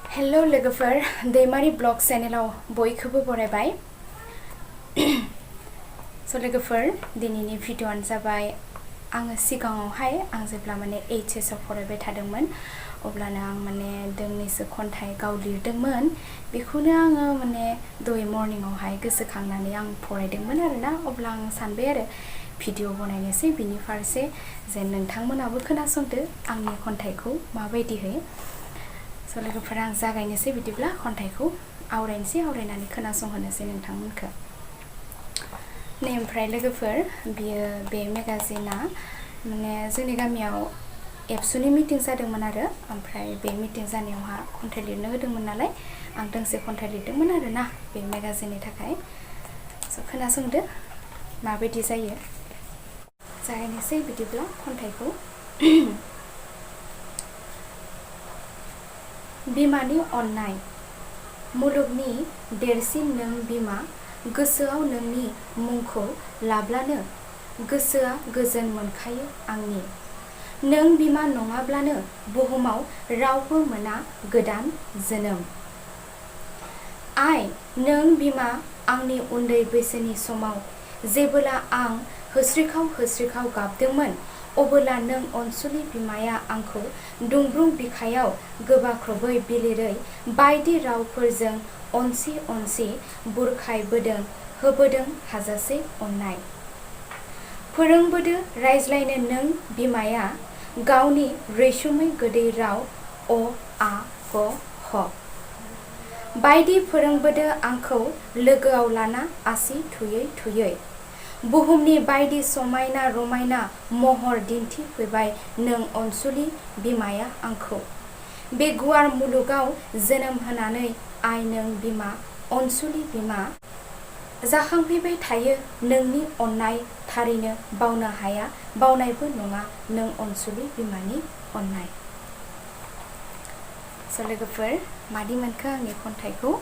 Hello लोगोफोर दैमारि blog चेनेलाव बयखौबो बरायबाय। स' लोगोफोर दिनैनि भिडिअ'आनो जाबाय आङो सिगाङावहाय आं जेब्ला HS आव फरायबाय थादोंमोन अब्लानो आं दोंनैसो खन्थाइ गाव लिरदोंमोन। बेखौनो आङो दहाय मर्निंआवहाय गोसोखांनानै आं फरायदोंमोन आरोना। अब्ला आं सानबाय आरो भिडिअ बनायनोसै बिनि फारसे जे नोंथांमोनाबो खोनासंदो आंनि खन्थाइखौ माबायदिहै। स' लोगोफोरा आं जागायनोसै बिदिब्ला खन्थाइखौ आवरायनानै खोनासंहोनोसै नोंथांमोनखौ। ओमफ्राय लोगोफोर बियो बे मेगाजिना जोंनि गामियाव एबसुनि मिटिं जादोंमोन आरो ओमफ्राय बे मिटिं जानायावहा खन्थाइ लिरनो होदोंमोन नालाय आं दोंसे खन्थाइ लिरदोंमोन आरोना बे मेगाजिननि थाखाय। स' खोनासंदो माबायदि जायो। जागायनोसै बिदिब्ला खन्थाइखौ। बिमानि अननाय मुलुगनि देरसिन नों बिमा, गोसोआव नोंनि मुंखौ लाब्लानो गोसोआ गोजोन मोनखायो आंनि। नों बिमा नङाब्लानो बुहुमाव रावबो मोना गोदान जोनोम। आइ नों बिमा आंनि उन्दै बैसोनि समाव जेबोला आं होस्रिखाव गाबदोंमोन अबोला नों अनसुलि बिमाया आंखौ दुंब्रुं बिखायाव गोबाख्रबै बिलिरै बायदि रावफोरजों अनसि बुरखायबोदों होबोदों हाजासे अननाय। फोरोंबोदो रायज्लायनो नों बिमाया गावनि रैसुमै गोदै राव अ आ क ख। बायदि फोरोंबोदो आंखौ लोगोआव लाना आसि थुयै बुहुमनि बायदि समायना रमायना महर दिन्थिफैबाय नों अनसुलि बिमाया आंखौ। बे गुवार मुलुगाव जोनोम होनानै आइ नों बिमा अनसुलि बिमा जाखांफैबाय थायो नोंनि अननाय थारैनो बावनो हाया बावनायबो नङा नों अनसुलि बिमानि अननाय। स' लोगोफोर मादि मोनखो आंनि खन्थाइखौ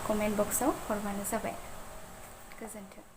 कमेन्ट बक्सआव हरबानो जाबाय। गोजोन्थों।